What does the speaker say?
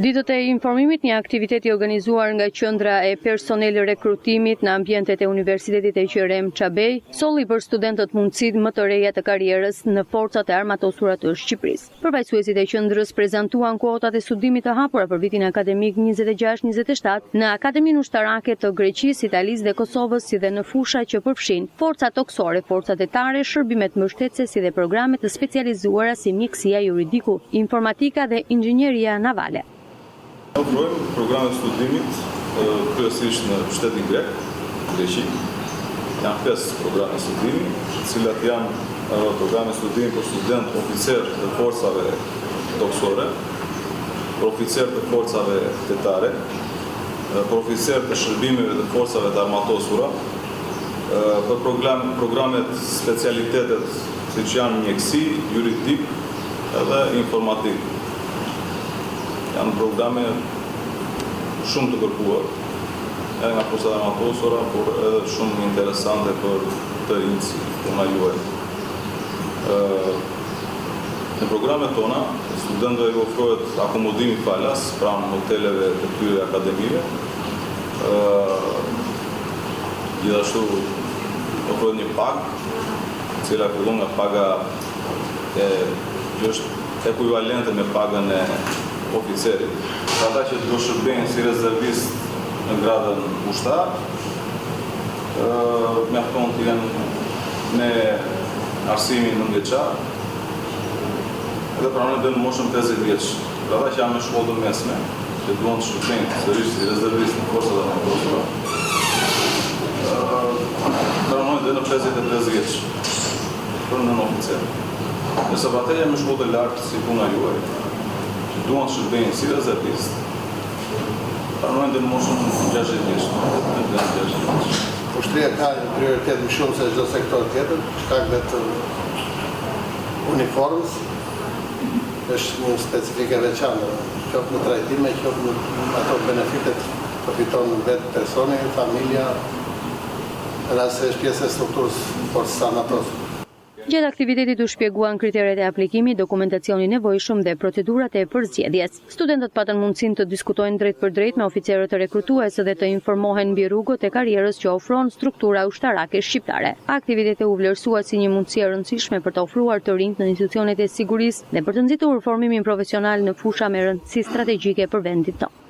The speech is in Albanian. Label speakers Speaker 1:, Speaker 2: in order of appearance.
Speaker 1: Ditët e informimit, një aktivitet i organizuar nga Qendra e Personel Rekrutimit në ambientet e Universitetit Eqrem Çabej, solli për studentët mundësitë më të reja të karrierës në Forcat e Armatosura të Shqipërisë. Përfaqësuesit e qendrës prezantuan kuotat e studimit të hapura për vitin akademik 26-27 në Akademinë Ushtarake të Greqisë, Italisë dhe Kosovës si dhe në fusha që përfshijnë forcat tokësore, forcat detare, shërbimet mbështetëse si dhe programe të specializuara si mjekësia, juridiku, informatika dhe inxhinieria navale.
Speaker 2: Ne ofrojmë programe të studimit kryesisht në shtetin grek, Greqi. Janë 5 programe studimi, të cilat janë programe studimi për studentë oficerë të forcave tokësore, për oficerë të forcave detare, për oficerë të shërbimeve të forcave të armatosura, për programet specialitetet siç janë mjekësi, juridik edhe informatikë. Janë programe shumë të kërkuar edhe nga forcat e armatosura, por edhe shumë interesante për të rinjtë si puna juaj. Në programet tona, studentëve ju ofrohet akomodimi falas pranë hoteleve të këtyre akademive. Gjithashtu ofrohet një pagë, e cila fillon nga paga e që është ekuivalente me pagën e oficerit. Për ata që do shërbejnë si rezervist në gradën ushtar, mjafton të jenë me arsimin nëntëvjeçar dhe pranojnë deri në moshën 50 vjeç. Për ata që janë me shkollë të mesme, që duan të shërbejnë sërish si rezervistë në Forcat e Armatosura, pranojnë deri në 55 vjeç për nënoficer. Ndërsa për ata që janë me shkollë të lartë si puna juaj, që duan të shërbejnë si rezervistë, pranojnë deri në moshën 60 vjeç, 60 vjeç.
Speaker 3: Ushtria ka një prioritet më shumë se çdo sektor tjetër, shkak vetë uniformës, Është një specifikë e veçantë, qoftë në trajtime, qoftë në ato benefitet që fiton vetë personi, familja, në rast se është pjesë e strukturës Forcës së Armatosur.
Speaker 1: Gjatë aktivitetit u shpjeguan kriteret e aplikimit, dokumentacioni i nevojshëm dhe procedurat e përzgjedhjes. Studentët patën mundësinë të diskutojnë drejtpërdrejt me oficerët rekrutues dhe të informohen mbi rrugët e karrierës që ofron struktura ushtarake shqiptare. Aktiviteti u vlerësua si një mundësi e rëndësishme për të ofruar të rinjtë në institucionet e sigurisë dhe për të nxitur formimin profesional në fusha me rëndësi strategjike për vendin tonë.